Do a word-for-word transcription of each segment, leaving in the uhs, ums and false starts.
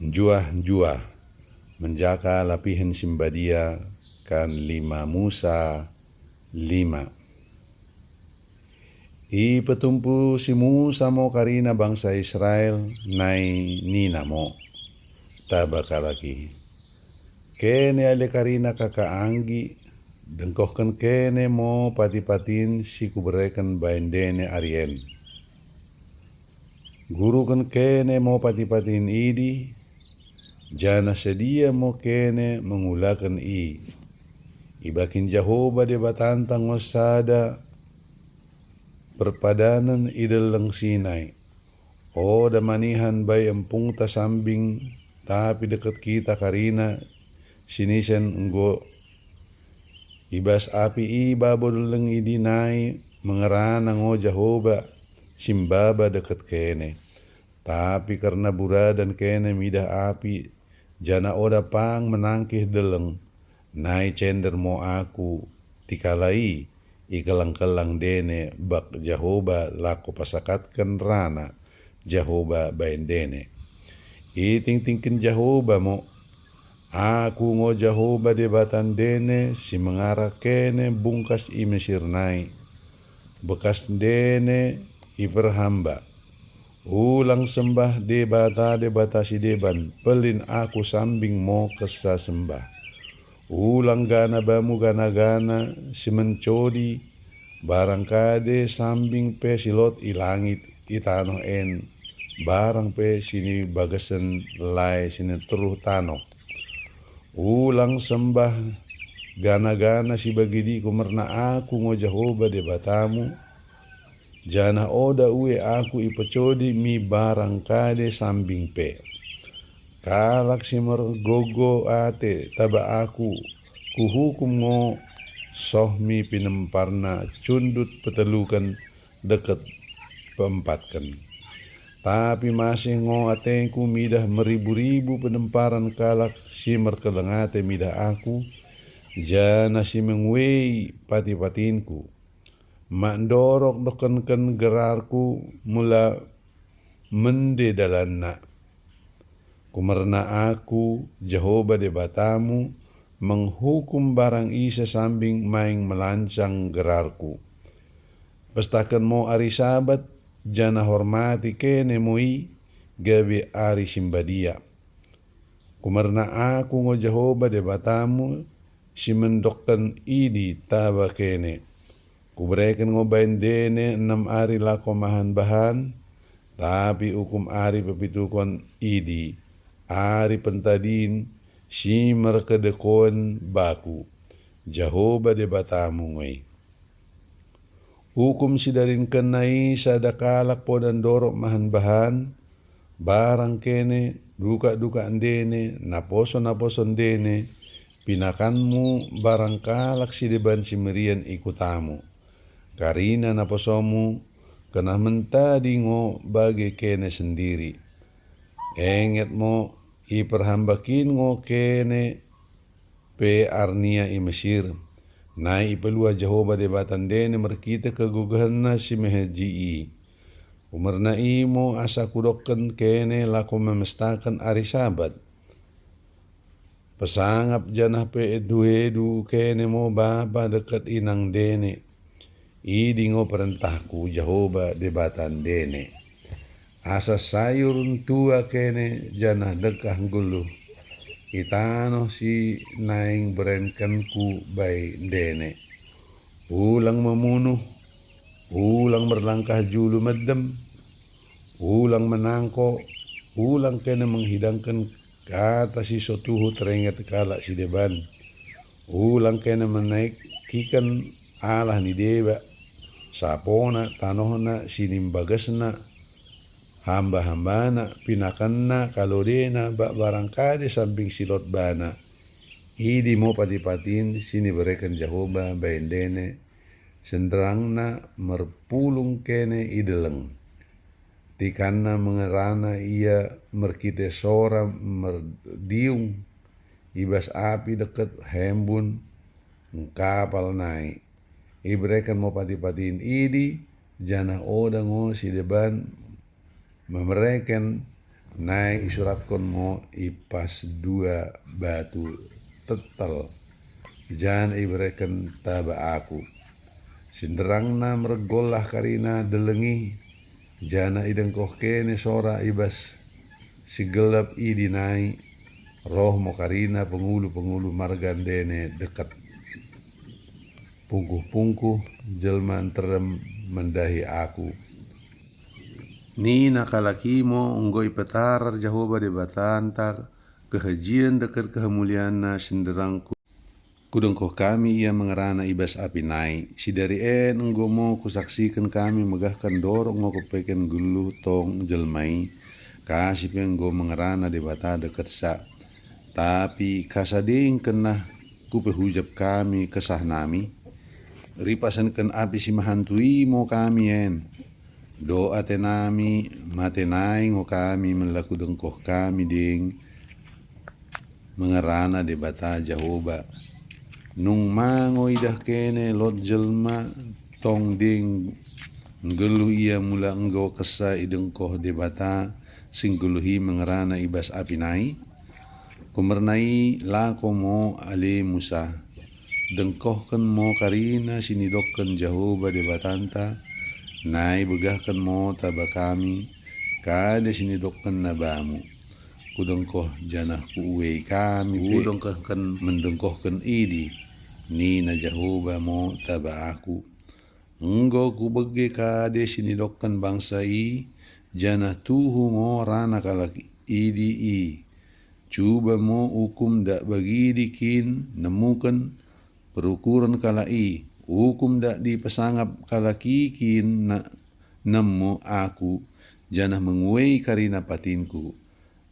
Njuah-njuah, menjaka lapihen si mbadia kan lima Musa lima. Ipetumpu si Musa mo karina bangsa Israel, nai nina mo, taba kalak i, "Kene ale karina kaka anggi, dengkohken kene mo pati-patin si kubereken bai ndene ari en. Guruken kene mo pati-patin idi, janah sedia mo kene mengulaken i. Ibakin Jehoba Debatanta ngo sada perpadanen i Deleng Sinai. Oda manihan bai empungta sambing, tapi deket kita karina sinisen enggo i bas api i babo deleng idi nai mengerana ngo Jehoba si mbaba deket kene. Tapi kerna buradan kene midah api, janah oda pang menangkih deleng, nai cender mo aku, tikala i, ikellang-kellang ndene bak Jehoba lako pasakatken rana Jehoba bai ndene. Itingtingken Jehoba mo, aku ngo Jehoba Debata ndene si mengara kene bungkas i Mesir nai, bekas ndene iperhamba. Ulang sembah debata-debata si deban, pelin aku sambing mo kessa sembah. Ulang gana bamu gana-gana si mencodi, barang kade sambing pe si lot i langit, i tanoh en, barang pe si nibagesen lae si nteruh tanoh. Ulang sembah gana-gana si bagidi kumerna aku ngo Jehoba Debatamu, janah oda ue aku ipecodi mi barang kade sambing pe. Kalak si mergogo ate taba aku, kuhukum ngo soh mi pinemparna cundut peteluken deket peempatken. Tapi masih ngo atengku midah meribu-ribu penemparan kalak si merkeleng ate midah aku, janah si menguei pati-patinku. Mak ndorok dohkenken gerarku mula mende dalanna. Kumerna aku, Jehoba Debatamu, menghukum barang ise sambing maing melancang gerarku. Pestaken mo ari Sabat, janah hormati kene mo i gabe ari si mbadia. Kumerna aku ngo Jehoba Debatamu si mendokken idi taba kene. Kubereken ngo bai ndene enem ari lako mahan bahan, tapi ukum ari pepitukon idi, ari pentadin si merkedekoen baku, Jehoba Debatamu nge. Ukum si darinkenna i sada kalak poda ndorok mahan bahan, barang kene, dukak-dukak ndene, naposo-naposo ndene, pinakanmu barang kalak si deban si merian i kutamu. Karina naposomu, kena mentadi ngo bage kene sendiri. Enget mo, iperhambakin ngo kene pe arnia i Mesir. Nai ipeluah Jehoba Debata ndene merkite kegegehenna si meheji i. Kumerna i mo asa kudokken kene lako memestaken ari Sabat. Pesangap janah pe edu-edu kene mo baba deket inang ndene. Idi ngo perentahku Jehoba Debata ndene. Asa sayur ntua kene janah dengkah nggeluh i tanoh si naing berenkenku bai ndene. Ulang memunuh, ulang merlangkah julu medem, ulang menangko, ulang kene menghidangken kata si so tuhu teringet kalak si deban. Ulang kene menakiken Allah ni deba, sapona, tanohna, si nimbagesna, hamba-hambana, pinakanna, kalodena, bak barang kade sambing si lot bana. Idi mo pati-patin si nibereken Jehoba bai ndene, senderangna merpulung kene i deleng. Tikanna mengerana ia merkite sora merdiung i bas api deket hembun ngkapal nai. Ibereken mo pati-patin idi, janah oda ngo si deban memereken Nai isuratken mo i pas dua batu tetel, janah ibereken taba aku. Sinderangna meregollah karina delengi, janah idengkoh kene sora i bas si gelap idi nai, roh mo karina pengulu-pengulu marga ndene deket. Pungkuh-pungkuh jelma nterem mendahi aku. Nina kalak i mo, "Enggo ipetarar Jehoba Debatanta kehejien deket kehemulianna sinderangku. Kudengkoh kami ia mengerana i bas api nai. Sidari en enggo mo kusaksiken kami megahken ndorok ngo kepeken nggeluh tong jelma i. Kasi pe enggo mengerana Debata deketsa. Tapi kasa dengkenna kupehujap kami kesah nami? Ripasenken api si mehantu i mo kami en. Do ate nami, mate nai ngo kami mela kudengkoh kami deng mengerana Debata Jehoba. Nung ma ngo idah kene lot jelma tong deng nggeluh ia mula enggo kesa idengkoh Debata si nggeluhi mengerana i bas api nai?" Kumerna i lako mo ale Musa. Dengkohken mo karina si nidokken Jehoba Debatanta, nai begahken mo taba kami kade si nidokkenna bamu. Kudengkoh janah kuuei kami pe kudengkohken mendengkohken idi, nina Jehoba mo taba aku. Enggo kubege kade si nidokken bangsa i, janah tuhu ngo rana kalak idi i. Cuba mo ukum dak bagidi kin nemuken perukuren kalak i, ukum dak dipesangap kalak i kin na, nemu aku, janah menguei karina patinku.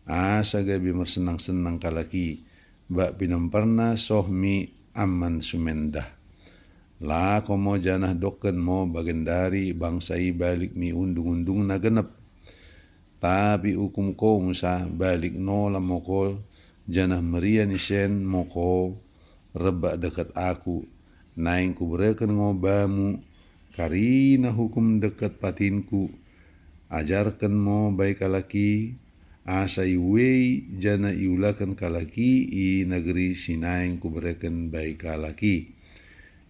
Asa gabe mersenang-senang kalak i, bak pinemperna soh mi amman sumendah. Lako mo janah dokken mo bagendari bangsa i balik mi undung-undungna genep. Tapi ukum ko Musa, balik nola mo ko, janah merian isen mo ko rebak deket aku. Naing kubereken ngo bamu karina hukum deket patinku. Ajarken mo bai kalak i, asa iuei janah iulaken kalak i i negeri si naing kubereken bai kalak i.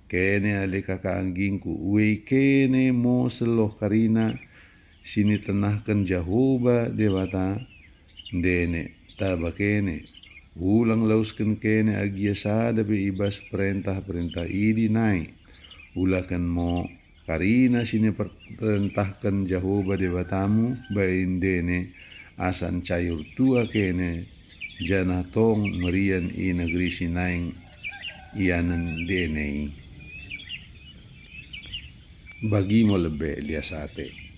Kene ale kaka anggingku, uei kene mo seloh karina si nitenahken Jehoba Debata ndene, taba kene. Ulang lausken kene agia sada pe i bas perentah-perentah idi nai. Ulaken mo karina si niperentahken Jehoba Debatamu bai ndene, asa ncayur tua kene, janah tong merian i negeri si naing ianen ndene i. Bagi mo lebe lias ate.